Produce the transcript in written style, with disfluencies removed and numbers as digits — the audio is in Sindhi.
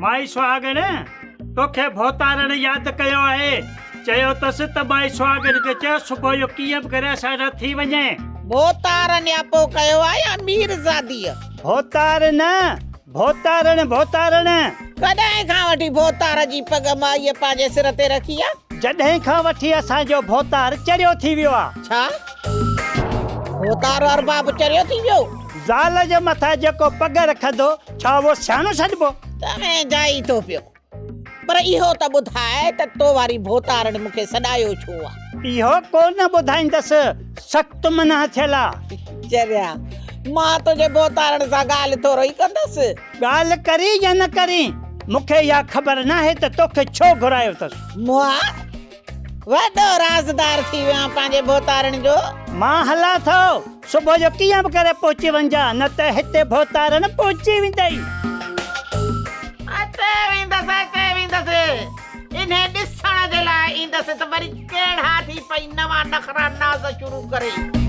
مائي سهاڳڻ، توکي ڀوتارڻ ياد ڪيو آهي. چيو اٿس ته مائي سهاڳڻ کي چئه صبح جو ڪيئن به ڪري اسان ڏانهن ٿي وڃي. ڀوتار نياپو ڪيو آهي يا ميرزاديء؟ ڀوتار نه، ڀوتارڻ ڀوتارڻ. ڪڏهن کان وٺي ڀوتار جي پڳ مائيء پنهنجي سر تي رکي آ؟ جڏهن کان وٺي اسان جو ڀوتار چريو ٿي ويو آ. ڇا؟ ڀوتار ارباب چريو ٿي ويو؟ زال جي مٿان جيڪو پڳ رکندو، ڇا اهو سياڻو سڏبو؟ توهين جائي ٿو پيو. پر اهو ته ٻڌاء ته تو واري ڀوتارڻ مون کي سڏايو ڇو آ؟ اهو ڪو نه ٻڌائيندس، سخت منع ٿيل آ. چريا، مان تنهنجي ڀوتارڻ سان ڳالهه ٿورو ئي ڪندس. ڳالهه ڪرين يا نه ڪرين، مون کي اها خبر ناهي ته توکي ڇو گهرايو اٿس. مئا، وڏو رازدار ٿي ويو آهين پنهنجي ڀوتارڻ جو. مان هلان ٿو، صبح جو ڪيئن به ڪري پهچي وڃجان، نه ته هتي ڀوتارڻ پهچي ويندئي. اچي ويندس، اچي ويندس. انهي ڏسڻ جي لاء ايندس ته وري ڪهڙا ٿي پئي نوان نخرا ناز شروع ڪري.